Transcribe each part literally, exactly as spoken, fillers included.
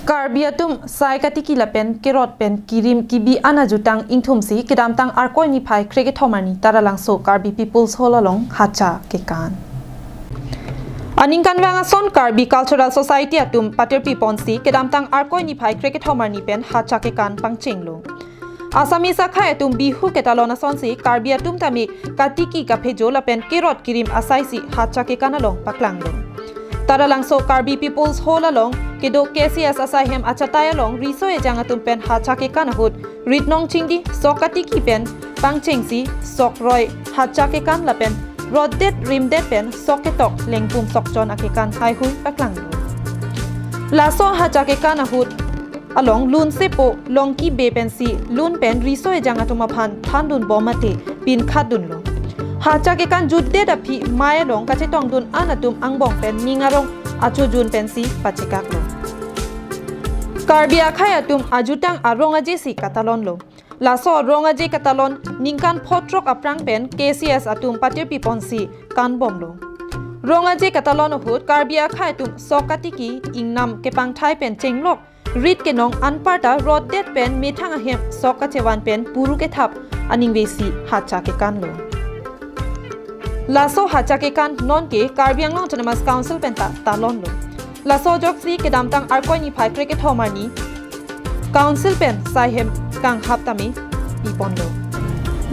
Karbi atum sai katiki lapen kerot pen kirim kibi an ajutang ingthumsi kedamtang Arkoi niphai krekethom arni Taralangso Karbi People's Hall along hacha kekan. Aningkanvang ason Karbi Cultural Society atum patirpi ponsi kedamtang Arkoi niphai krekethom arni pen hacha kekan pangchenglo. Assamese akhei atum Bihu ketalon asonsi Karbi atum tame katiki kaphejo lapen kerot kirim asaisi hacha kekan along paklanglo. Taralangso Karbi People's Hall along kedo K C S asai hem achatai along riso ejang atum pen hacha kekan ahut ritnong chingdi sok katiki pen pangchengsi sok roi hacha kekan lapen rotdet rimdet pen sok ketok lengpum sokchon akekan haihui paklanglo. Laso hacha kekan ahut along lun sepo longki be pensi lun pen riso ejang atum aphan thandun bom mate pin khatdunlo. Hacha kekan jutdet aphi mei along kachetongdun an atum angbong pen ning arong achojun pensi pachekaklo. Karbi akhei atum ajutang arong aje si katalonlo. Laso rong aje katalon ningkan photrok aphrang pen K C S atum patirpi ponsi kanbomlo. Rong aje katalon ahut Karbi akhei atum sok katiki ingnam kepangthai pen chenglok rit kenong anparta rotdet pen methang ahem sok kachevan pen puru kethap aningvesi hacha kekanlo. Laso hacha kekan nonke Karbi Anglong Autonomous Council pen ta talonlo. Laso ajoksi kedamtang Arkoi niphai krekethom arni Council pen sai hem kanghap tame piponlo.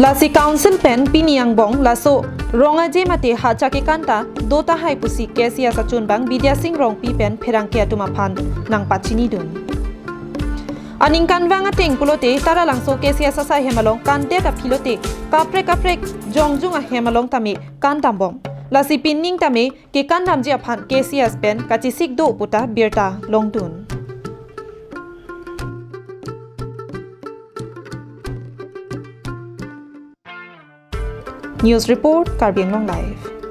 Lasi Council pen pini angbong laso rong aje mate hacha kekan ta do tahai pusi K C S achunbang Bidya Sing Rongpi pen pherangke atum aphan nangpachinidun. Aningkanvang ateng pulote Taralangso K C S asai hem along kandet aphi lote kaprek kaprek jongjung ahem along tame kandambom. Lasi pining tame kekandamji aphan K C S pen kachesik do puta birta longdun. News report, Karbi Anglong Live.